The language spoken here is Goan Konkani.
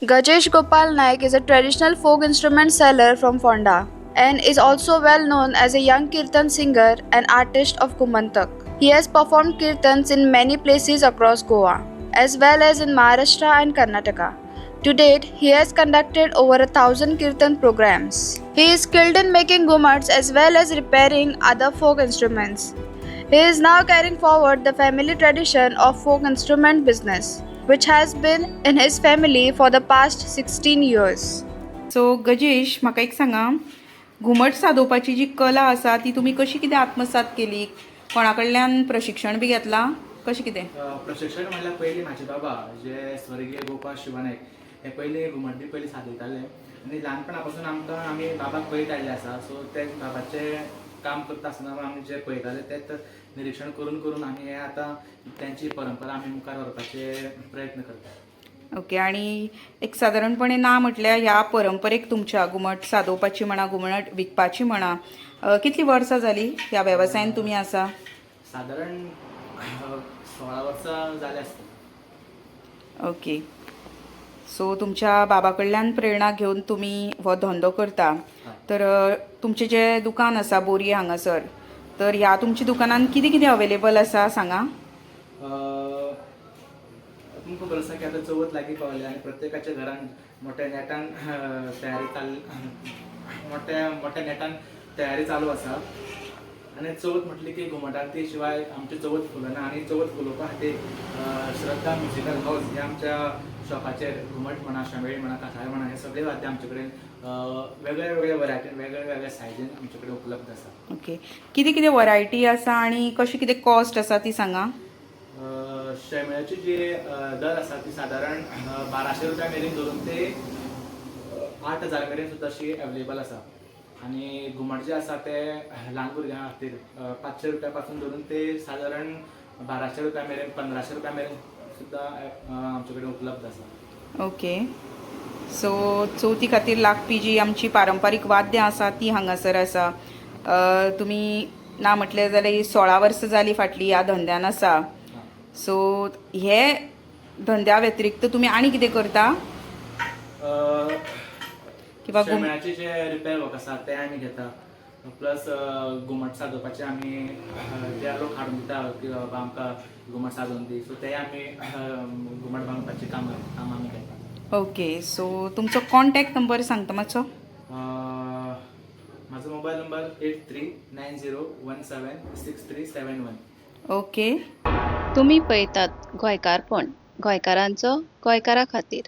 Gajesh Gopal Naik is a traditional folk instrument seller from Fonda and is also well known as a young kirtan singer and artist of Gomantak. He has performed kirtans in many places across Goa, as well as in Maharashtra and Karnataka. To date, he has conducted over 1,000 kirtan programs. He is skilled in making gumats as well as repairing other folk instruments. He is now carrying forward the family tradition of folk instrument business, which has been in his family for the past 16 years. So Gajesh, म्हाका एक सांगा, घुमट सादोवपाची जी कला आसा ती तुमी कशी कितें आत्मसात केली? कोणा कडल्यान प्रशिक्षण बी घेतलां, कशें कितें? प्रशिक्षण म्हणल्यार पयलीं म्हाजे बाबा जे स्वर्गीय गोपाळ शिवा नायक हे पयलीं घुमट बी पयलीं सादयताले आनी ल्हानपणा पासून आमकां आमी बाबाक पळयत आयिल्ले आसा. सो ते बाबाचें काम करता आसतना आमी जे पळयताले तेच निरिक्षण करून करून आमी हे आतां तेंची परंपरा आमी मुखार व्हरपाचे प्रयत्न करता. ओके, आणि एक सादारणपणे ना म्हटल्यार ह्या परंपरेक तुमच्या घुमट सादोवपाची म्हणा, घुमट विकपाची म्हणा, कितली वर्सां जाली ह्या वेवसायान तुमी आसा? सादारण 16 वर्सां जाले आसतली. ओके, सो तुमच्या बाबा कडल्यान प्रेरणा घेवन तुमी हो धंदो करता. तर तुमचें जें दुकान आसा बोरये हांगासर, तर ह्या तुमच्या दुकानान कितें कितें अवेलेबल आसा, सांगा. तुमकां खबर आसा की आतां चवथ लागीं पावल्या आनी प्रत्येकाच्या घरान मोठ्या नेटान तयारी चाल मोठ्या मोठ्या नेटान तयारी चालू आसा. आनी चवथ म्हटली की घुमट आरती शिवाय आमची चवथ फुलना. आनी चवथ फुलोवपा खातीर श्रद्धा म्युजिकल हावस हे आमच्या शॉपाचेर घुमट म्हणा, शामेळ म्हणा, कासाळें म्हणा, हे सगळे वाद्य आमचे कडेन वेगळे वेगळे वरायटीन, वेगळे वेगळे सायजीन आमचे कडेन उपलब्ध आसा. ओके, कितें कितें वरायटी आसा आनी कशी कितें कॉस्ट आसा ती सांगा. शेमेळाची जी दर आसा ती सादारण 1200 रुपया मेरेन धरून ते 8000 मेरेन सुद्दां अशी अवेलेबल आसा. आनी घुमट जे आसा ते ल्हान भुरग्यां खातीर 500 रुपया पासून धरून ते सादारण 1200 रुपया मेरेन, 1500 रुपया मेरेन सुद्दां आमचे कडेन उपलब्ध आसा. ओके, सो चवथी खातीर लागपी जी आमची पारंपारीक वाद्यां आसा ती हांगासर आसा. तुमी ना म्हटलें जाल्यार 16 वर्सां जालीं फाटलीं ह्या धंद्यान आसा. सो हे धंद्या व्यतिरिक्त तुमी आनी कितें करता किंवा शेमेळाचे जे रिपेर वर्क आसा ते आमी घेता. प्लस घुमट साजोवपाचे आमी जे लोक हाडून दिता की बाबा आमकां घुमट साजोवन दी, सो ते आमी घुमट बांदपाचें काम आमी घेता. ओके, सो तुमचो कॉन्टॅक्ट नंबर सांगता मातसो? म्हाजो mobile number 8390176371. Okay. तुमी पळयतात गोंयकारपण, गोंयकारांचो गोंयकारा खातीर.